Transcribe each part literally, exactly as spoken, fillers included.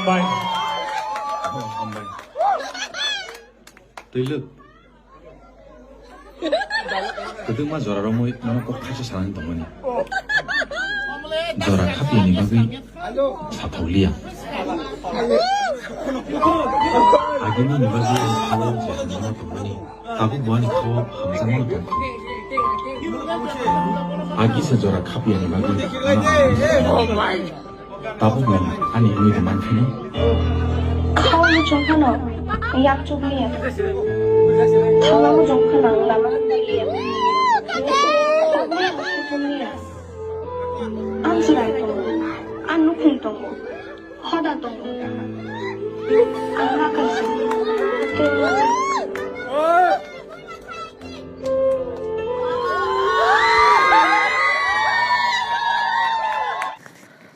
Hambai. Hambai. Twi lwk. Kwdwkma jora romwi nono kok thaisa sanani tongmani. Jora khapiyani bagwi sathauliya. Agini ni bagwi ang khao je hamjagma tongmani. Tabuk bo ani khao hamjakmano tongkha. Agi se jora khapiyani bagwi ano ang Tabuk nwng ani wngwi tongma phino. Khao muchung phano yakchuk liya. Thangma muchung phano lama liya. Tabuk nwng suchung liya. Ang chwrai tongo. Ang nukhung tongo. Hoda tongo. Ang ma kaisa.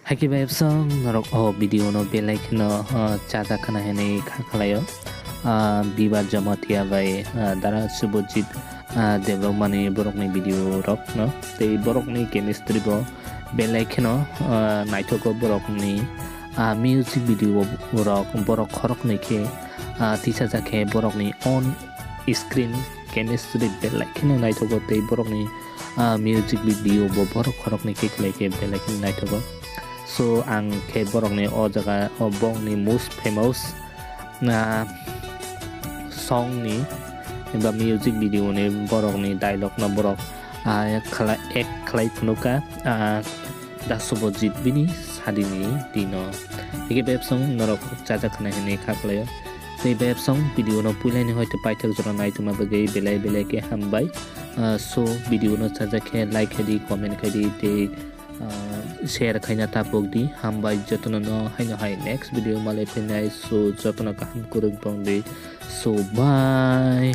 Haikhe bai bwswng norok o video no belai kheno, ah, chajak khna hinwi kha khlaio. Ah, Bibar Jamatia bai, ah, Dara Subhajit, ah, develop mani borokni video rok no tei borokni chemistry bo belai kheno, ah, naithogo borokni, ah, music video rok borok khoroknwi khe, ah, tisajak khe borokni on screen chemistry belai kheno naithogo tei borokni, ah, music video bo borok khoroknwi khe khlai khe belai kheno naithogo. So ang khe borokni o jaga o bongni most famous, ah, song ni eba music video ni borokni dialogue no borok, ah, khlai, act khlai phunukha, ah, Da Subhajit bini sadini dino. Hige bebsong norok chajak khna hinwi kha khlaio. Tei bebsong video no puilani hoite paithak jora naitongma bagwi belai belai khe hambai. Ah, so video no chajak khe like khaidi, comment khaidi tei, ah, share khaina tapok di. Hambai jotono no haino hai next video malai phinai. So jotono kaham kwrwng tong di. So bye.